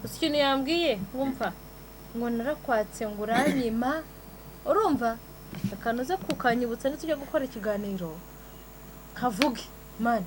Gusa ikintu yambwiye, ngumva ngo narakwatse ngo uranyima. Urumva, akantu uze kukanyibutsa nitujya gukora ikiganiro, kavuge man,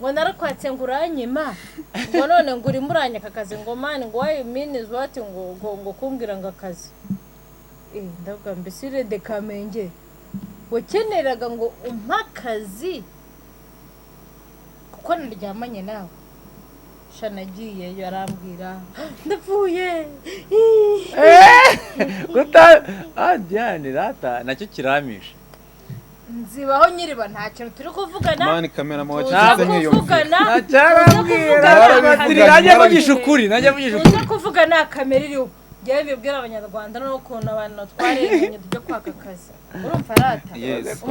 ngo narakwatse ngo uranyima, ngo none ngo urimo uranyaka akazi, ngo man, ngo why mean is what, ngo kumbwira ngo akazi. Ndavuga, mbese urede Kamenge wakeneraga ngo umpe akazi kuko naryamanye nawe? Sha, nagiyeyo arambwira, ndapfuye. Guta ah, Diane rata nacyo kiramisha. Nzibaho nyiriba, nta kintu turi kuvugana. Man, kamera Tuza wacecetse nkiyumvira. kuvugana. Ntacyarambwira. Tuzakuvugana. Najya avugisha ukuri, najya avugisha Tuza ukuri. kuvugana, kamera iriho. Njyewe bibwira Abanyarwanda n'ukuntu abantu twarenganye tujya kwaka akazi. Urumva rata? Yes.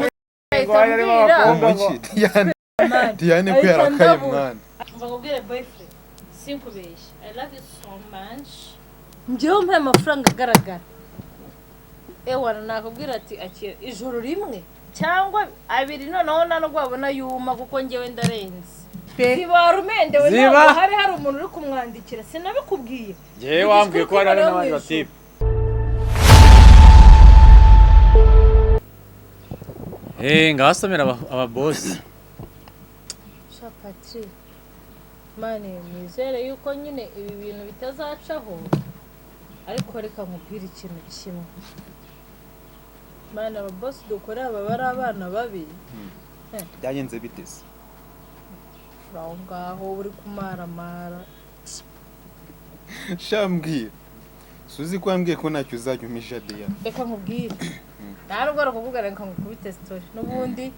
Ahita ambwira. Umuki Diane? Man, Diane ko ahita yarakaye. ndabura. Mwana. Umva nkubwire, boyfriend, sinkubeshye, I love you so much. Njyewe umpaye amafaranga agaragara, ewana, nakubwira ati akira ijoro rimwe cyangwa abiri, noneho nta nubwo wabona yuma, kuko njyewe ndarenze. Ziba rumendewe. Ziba. Ntabwo hari umuntu uri kumwandikira, sinabikubwiye? Njyewe wambwiye ko hari n'abandi batipe. Ngabasomera ababosi. Sha Patrick, man, nizere yuko nyine ibi bintu bitazacaho, ariko reka nkubwire ikintu kimwe, man, ababosi dukorera baba ari abana babi. Byagenze biteze? Uri aho ngaho uri kumaramara. Sha, mbwira. Suzi ko wambwiye ko ntacyo uzajya umpisha, Diane. Reka nkubwire, nta nubwo ari ukuvuga, reka nkukubite story. N'ubundi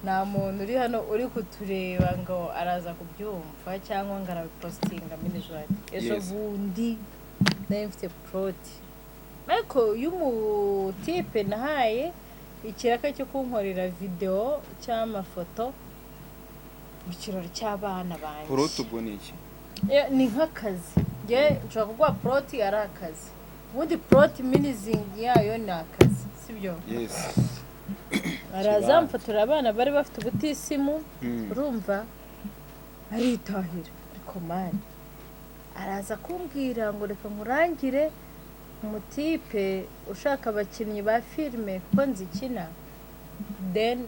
nta muntu uri hano uri kutureba ngo araza kubyumva cyangwa ngo arabipositinga. Minijwari ejo bundi nari mfite poroti, ariko y'umutipe nahaye ikiraka cyo kunkorera videwo cyangwa amafoto mu kirori cy'abana banjye. Poroti ubwo ni iki? Ni nk'akazi. Njye nshobora kuguha poroti ari akazi. Ubundi poroti minizingi yayo ni akazi, sibyo? Yes. Araza mfotora abana bari bafite ubutisimu. Urumva, aritahira. Ariko man, araza kumbwira ngo reka nkurangire umutipe ushaka abakinnyi ba filime kuko nzikina, then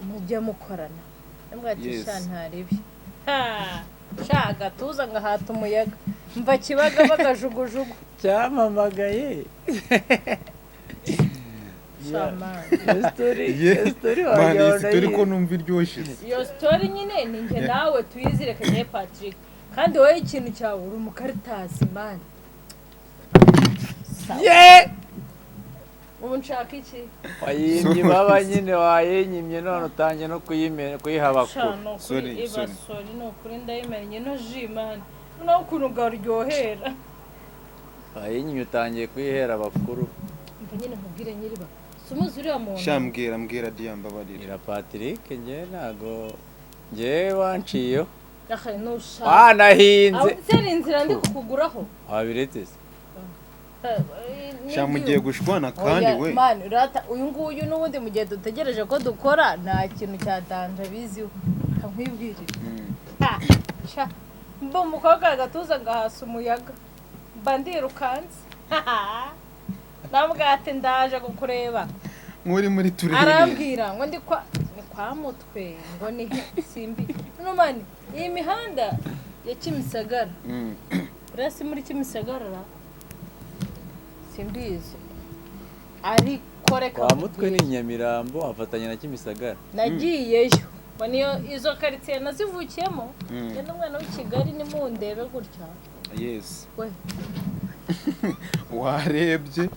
mujye mukorana. Ndamubwira ati sha, ntaribi. Ha, sha, agatuza ngahata umuyaga, mva Kibagabaga jugujugu. Cyamamagaye. Sha man. Iyo story, iyo story Man, iyi wagira story ko ngo numva iryoshye. Iyo story nyine ni njye nawe tuyizirekanye, Patrick. Kandi wowe ikintu cyawe uri umukaritasi, man. Sawa. Ye. Ubu nshaka iki? Wayimye ibaba nyine, wayinyimye, none utangiye no kuyiha Sha, abakuru. ni ukuri. Sorry, Iba sorry. Sorry, ni ukuri, ndayimennye ino ji, man. Noneho ukuntu bwaryohera. Wayinyimye, utangiye kuyihera abakuru. Mva nyine nkubwire nyiriba, sumuzi uriya muntu. Sha, mbwira, mbwira Diane, mbabarira. Ira Patrick, njye ntago, njye wanciyeho. Aha nushaka. Wanahinze. Aho se inzira ndi kukuguraho? Wabiretse se? Sha, mugiye gushwana kandi Oya, we. Man, rata uyu nguyu n'ubundi mu gihe dutegereje ko dukora, nta kintu cya danger biziho. Reka nkwibwirire. Ha, sha, mba umukobwa agatuza ngahasa umuyaga, mba ndirukanse, namubwira ati ndaje kukureba. Nk'uri muri turere. Arambwira ngo ndi kwa, ni kwa Mutwe, ngo ni he simbi. No man, iyi mihanda ya Kimisagara, buriya si muri Kimisagara ra? Simbizi, ariko reka Kwa Mutwe ni Nyamirambo, hafatanya na Kimisagara. Nagiyeyo ngo niyo izo karitsiye nazivukiyemo. Njye n'umwana w'i Kigali, nimundebe gutya. We. Warebye,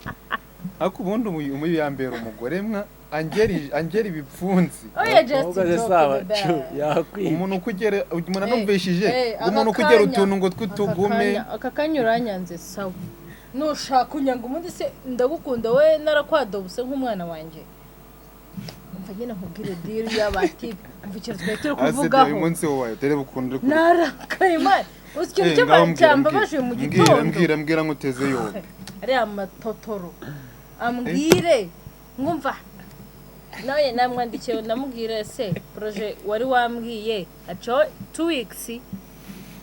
ariko ubundi umuyu yambera umugore mwa angeri angeri ibipfunsi. Oya, just Abakobwa se joke, si abacu, baby. yakwica. Umuntu ukugera, umuntu anumvishije Eh, umuntu aka ukugera kanya- utuntu ngo tw'utugume. Aka kanya uranyanze, sawa. Nushaka unyanga, ubundi se ndagukunda we, narakwadobuse nk'umwana wanjye. Umva nyine nkubwire deal y'abatipe. Umva ikintu twari turi Ase kuvugaho. uyu munsi wowe dore ukuntu uri Narakaye, man. Uzi ikintu Eh, cyo ngaho mbwira, cyambabaje mu mbwira, gitondo? Mbwira, mbwira, nkuteze yombi. Ariya matotoro ambwire, ngumva nawe namwandikiye, ndamubwira se projet wari wambwiye aco 2 weeks,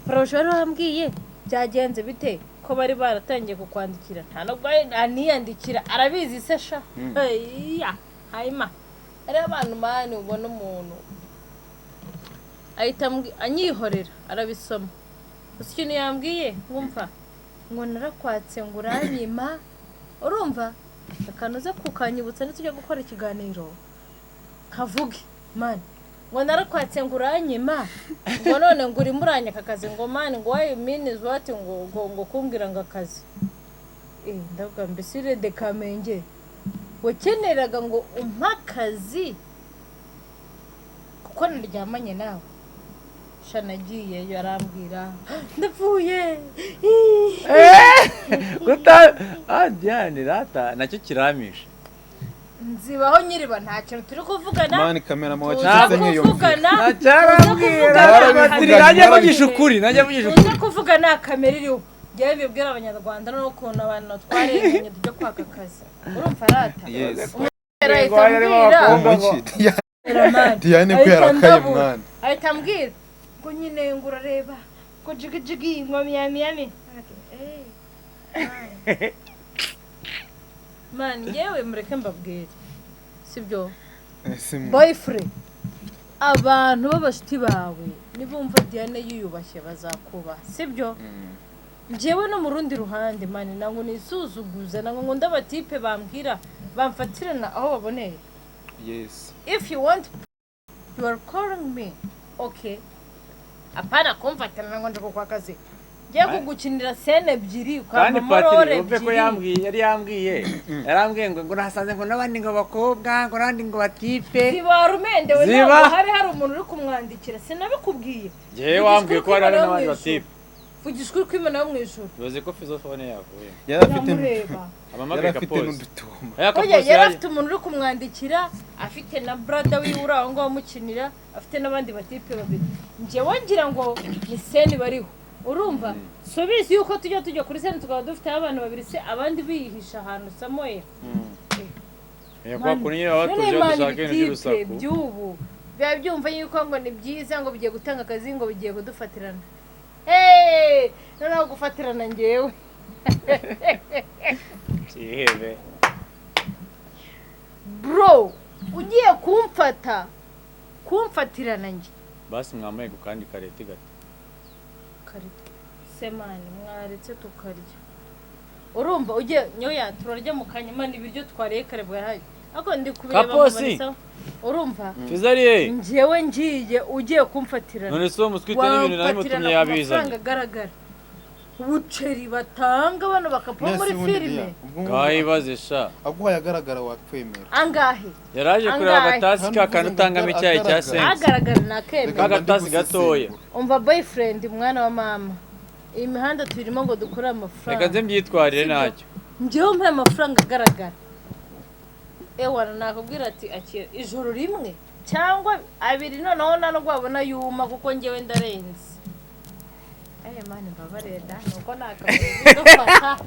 projet wari wambwiye. Byagenze bite ko bari baratangiye kukwandikira? Nta nubwo aniyandikira, arabizi se sha. Iya hanyuma hariho abantu, man, ubona umuntu ahita anyihorera, arabisoma gusa. Ikintu yambwiye, ngumva ngo narakwatse ngo uranyima. Urumva, reka nuze kukanyibutsa nitujya gukora ikiganiro kavuge. Man, ngo narakwatse ngo uranyima, ngo none ngo urimo uranyaka akazi, ngo man, ngo why you mean is what, ngo kumbwira ngo akazi. Ndavuga, mbese urede Kamenge wakeneraga ngo umpe akazi kuko naryamanye nawe? Sha, nagiyeyo arambwira ndapfuye. Kuta ah, Diane rata nacyo kiramisha. Nzibaho nyiriba, nta kintu turi kuvugana. Man, kamerama Tuza wacecetse nk'iyo kuvugana. Nacyarambwira. Narabivuganye, Najya avugisha ukuri, najya avugisha Tuza ukuri. kuvugana kamera iriho. Njyewe bibwira Abanyarwanda n'ukuntu abantu twarenganye tujya kwaka akazi. Urumva rata? Yes. Ahita ambwira. Umuki Ramani. Diane ko Ahita yarakaye. ndabura. Mwana. Ahita ambwira ngo nyine ngo urareba ngo jigijigi ngo miyamiyami. Man, yewe, mureke mbabwire, sibyo? Ese Boyfriend, abantu b'abashuti bawe nibumva Diane yiyubashye bazakubaha, sibyo? Njyewe no mu rundi ruhande, man, ntabwo nisuzuguza, ntabwo nkunda abatipe bambwira bamfatirana aho baboneye. If you want, you are calling me, okay? Apana kumfatirana ngo nje kukwa akazi, ngiye kugukinira scene ebyiri Kandi ukampa role Patiri wumve ko ebyiri. yambwiye, yari yambwiye, yarambwiye ngo nasanze ngo n'abandi ngo bakobwa, ngo n'abandi ngo batipe. Ziba rumendewe. Ziba. Ntabwo hari hari umuntu uri kumwandikira, sinabikubwiye? Njyewe wambwiye ko hari n'abandi batipe. Vugisha ukuri kw'Imana yo mu ijuru. Bivuze ko fizofone yavuye. Yari afite Uramureba. Amamagaye yari afite kapozi. n'udutoma. Aya Oya, kapozi yari yari afite umuntu uri kumwandikira, afite na brother wiwe uri aho ngaho amukinira, afite n'abandi batipe babiri. Njyewe ngira ngo ni scene bariho. Urumva, subizi yuko tujya kuri scene tukaba dufite abantu babiri se, abandi biyihisha ahantu samoye. Kwa kuntu nyine baba batuje badashaka ibintu by'urusaku. By'ubu biba byumva yuko ngo ni byiza, ngo bigiye gutanga akazi, ngo bigiye kudufatirana. Hey, noneho gufatirana njyewe. Kihebe. Bro, ugiye kumfata kumfatirana njye. Basi mwambaye ku kandi kareti gato. Karita se, man, mwaretse tukarya. Urumva, ugiye nyoya turarya mu kanya, man, ibiryo twariye kare bwarahari, ariko ndi kubireba Kaposi. nkumva urumva. Fizariye. Njyewe ngiye, ugiye kumfatirana, None se uwo muswite n'ibintu nari wamfatirana mutumye ku yabizanye? mafaranga agaragara, ubuceri batanga bano bakapo muri filime. Ngaho sha. Aguhaye agaragara wakwemera? Angahe? Yaraje kureba Angahe? agatasi ka kantu utangamo icyayi cya Agaragara. sensi. Agaragara nakemera. Reka mba ndi Agatasi gatoya. gusesengura. Umva boyfriend, mwana wa mama, iyi mihanda turimo ngo dukore Reka amafaranga. nze mbyitwarire. Sibyo. Ntacyo. Njyewe mpaye amafaranga agaragara, ewana, nakubwira ati akira ijoro rimwe cyangwa abiri, noneho nta nubwo wabona yuma kuko njyewe ndarenze. Aye man, mbabarira da, nuko nta kamera bidufata,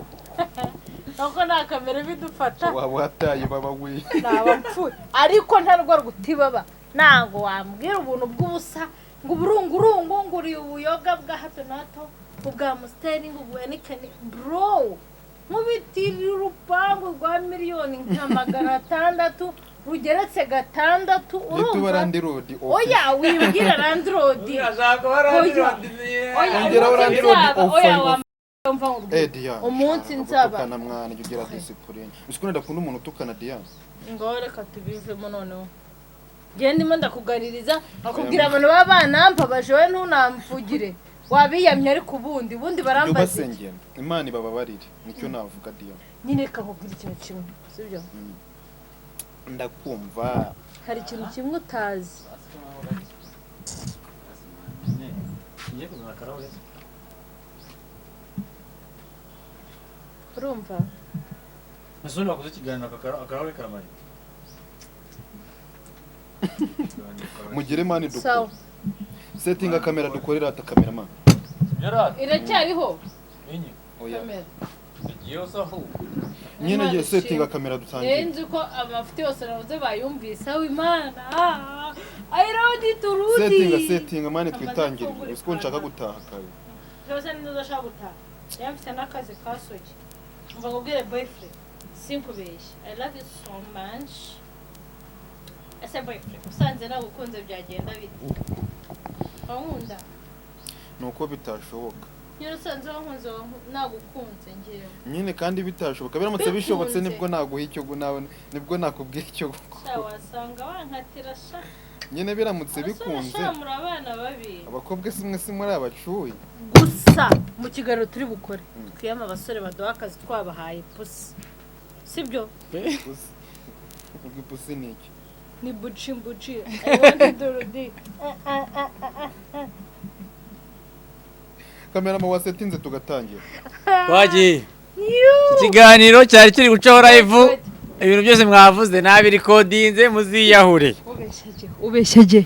nuko nta kamera bidufata. Waba wataye baba we. Naba mpfuye, ariko nta rwa rutibaba. Ntabwo wambwira ubuntu bw'ubusa ngo uburungurungu, ngo uri ubuyoga bwa hato na hato, ubwa Amstel, ngo ubwa Heineken. Bro, nk'ubitiriye urupangu rwa miliyoni nka 600 rugeretse gatandatu. Tuba Urumva? Landlord. Oya, wimbwira landlord. Oya. Oya. Ongeraho Umunsi landlord nzaba of oya five. wamva nkubwire. Eh, Diane. Umunsi nzaba Gutukana mwana, jya ugira discipline. Uzi ko ndakunda umuntu utukana, Diane. Ngaho reka tubivemo. Noneho ngende ndimo ndakuganiriza, akubwira abantu baba banambabaje, wowe ntunamvugire wabiyamye, ariko ubundi Jya barambaza iki? ubasengera Imana ibababarire, nicyo navuga, Diane. Nyine reka nkubwire ikintu kimwe, sibyo? Ndakumva. Hari ikintu kimwe utazi. Ngiye kuzana akarahure. Urumva? Ese ubundi wakoze ikiganiro akarahure karamara? Mugire man. Sawa. Dukore setting kamera, dukorera ata cameraman. Iracyariho. Inyi. Oya. Kamera. Igiye se ahubwo. Nyine Imana ngiye setting ishimwe. kamera dutangire. Nzi ko amafuti yose navuze bayumvise. Aho Imana ayirodi turudi. Setting, setting, man, Amaze twitangire. gufungura Uzi ko nshaka ipantaro. gutaha kare. Byose ni udashaka gutaha. Yari mfite n'akazi kasoje. Umva nkubwire, boyfriend, sinkubeshye, I love you so much. Ese boyfriend, usanze nagukunze byagenda bite? Wankunda? Ni uko bitashoboka. Nyine usanze wankunze, nagukunze ngewe. Nyine kandi bitashoboka, biramutse bishobotse, Bikunze. nibwo naguha icyo nawe nibwo nakubwira icyo Sha, gukora. wasanga wankatira sha. Nyine biramutse Abasore bikunze. sha, muri abana babi. Abakobwa simwe si muri abacuyi. Gusa mu kiganiro turi bukore, twiyama abasore baduha akazi twabahaye pussy, sibyo? Pussy. Ubwo ipusi ni iki? Ni buci buci, I want to do. Kamerama, wasetinze tugatangira. Twagiye. Iki kiganiro cyari kiri gucaho live, ibintu byose mwavuze nabirikodinze, muziyahure. Ubeshyaje,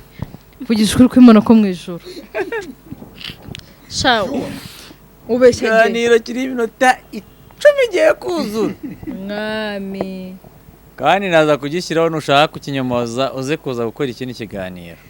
vugisha ukuri kw'Imana ko mu ijoro sha, ubeshyaje. Ikiganiro kiriho iminota 10 igiye kuzura. Mwami. Kandi naza kugishyiraho, nushaka kukinyomoza uze kuza gukora ikindi kiganiro.